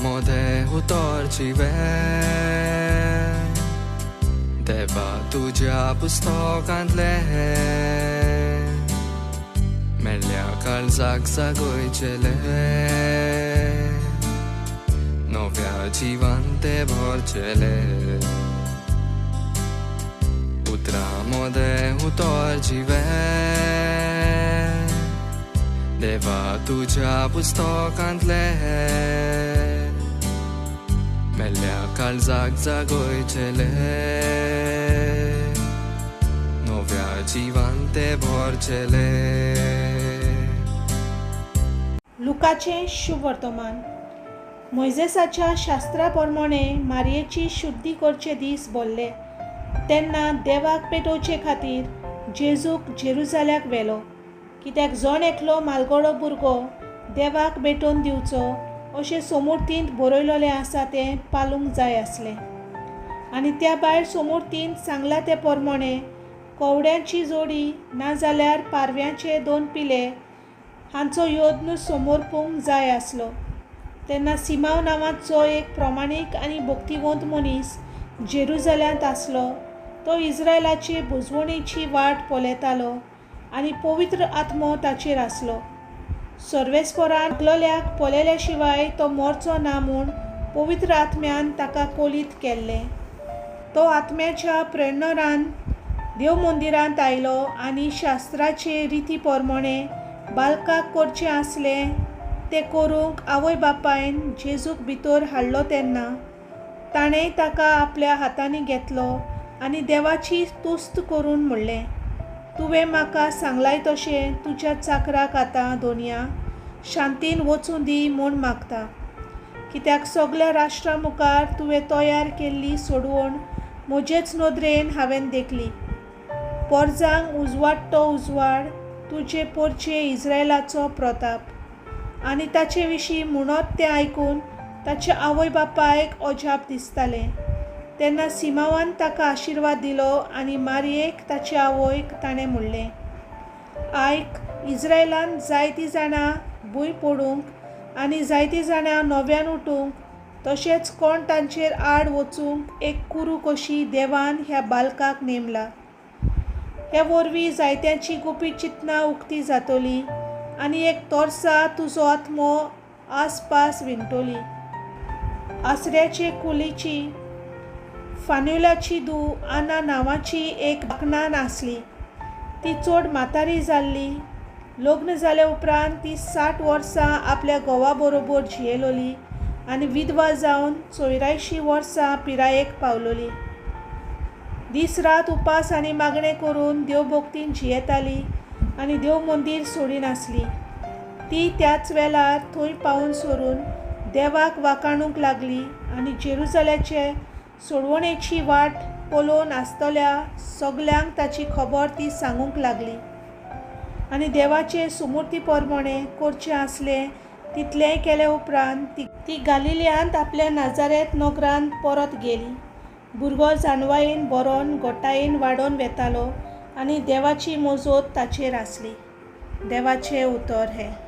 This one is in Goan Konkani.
मोदें उतर जिवें, देवा तुज्या पुस्तकांतलें मेल्ल्या काळजाक जागयचेलें, नव्या जिवान तें भरचेलें. उतरां मोदें उतर जिवें, देवा तुज्या पुस्तकांतलें मेल्ल्या काळजाक जागयचेलें, नव्या जिवान तें भरचेलें. लुकाचें शुभवर्तमान. मोयजेसाच्या शास्त्रा प्रमाणे मारयेची शुद्धी करचे दीस भरले तेन्ना देवाक पेटोवचे खातीर जेजूक जेरुजाल्याक व्हेलो. कित्याक जण एकलो मालगडो भुरगो देवाक भेटोवन दिवचो अशें सोमुर्तींत बरयलेलें आसा तें पालूंक जाय आसलें. आनी त्या भायर सोमुर्तींत सांगलां ते प्रमाणे कोवड्यांची जोडी नाजाल्यार पारव्यांचे दोन पिले हांचो यत्न समर्पूंक जाय आसलो. तेन्ना सिमांव नांवाचो एक प्रमाणीक आनी भक्तिवंत मनीस जेरुजाल्यांत आसलो. तो इस्रायलाचे बुजवणेची वाट पळयतालो आनी पवित्र आत्मो ताचेर आसलो. सर्वेस्परान आपल्याक पळयल्या शिवाय तो मरचो ना म्हूण पवित्र आत्म्यान ताका कोलीत केल्लें. तो आत्म्याच्या प्रेरणान देव मंदिरांत आयलो आनी शास्त्राचे रिती प्रमाणे बालकाक करचें आसलें तें करूंक आवय बापायन जेजूक भितर हाडलो तेन्ना ताणें ताका आपल्या हातांनी घेतलो आनी देवाची तुस्त करून म्हणलें, तुवें म्हाका सांगलाय तशें तुज्या चाकराक आतां दोनया शांतीन वचूं दी म्हूण मागता. कित्याक सगल्या राष्ट्रां मुखार तुवें तयार केल्ली सोडवण म्हजेच नदरेन हांवें देखली. पोरजांक उजवाडटो उजवाड तुजे पोरचे इस्रायलाचो प्रताप. आनी ताचे विशीं म्हणत तें आयकून ताच्या आवय बापायक अजाप दिसतालें. तेन्ना सिमांवान ताका आशिर्वाद दिलो आनी मारयेक ताचे आवयक ताणें म्हणलें, आयक, इस्रायलान जायतीं जाणां भूंय पडूंक आनी जायतीं जाणां नव्यान उठूंक तशेंच कोण तांचेर आड वचूंक एक कुरू कशी देवान ह्या बालकाक नेमला. हे वरवीं जायत्यांची गुपीत चिंतनां उक्ती जातली आनी एक तोर्सा तुजो आत्मो आसपास विणटली. आसऱ्याचे कुलीची फान्युलाची धूव आना नांवाची एक बाकणान आसली. ती चड म्हातारी जाल्ली. लग्न जाल्या उपरांत ती 60 वर्सां आपल्या घोवा बरोबर जियेलोली आनी विधवा जावन 84 वर्सां पिरायेक पावलोली. दीस रात उपास आनी मागणें करून देवभक्तीन जियेताली आनी देव मंदीर सोडिनासली. ती त्याच वेळार थंय पावून सरून देवाक वाखाणूंक लागली आनी जेरुजाल्याचे सोडवणेची वाट पळोवन आसतल्या सगल्यांक ताची खबर ती सांगूंक लागली. आनी देवाचे सुमूर्ती प्रमाणे करचें आसलें तितलेंय केले उपरांत ती गालिलियांत आपल्या नाजारेत नगरांत परत गेली. भुरगो जाणवायेन बरोवन गोटायेन वाडोवन वेतालो आनी देवाची मजत ताचेर आसली. देवाचें उतर हें.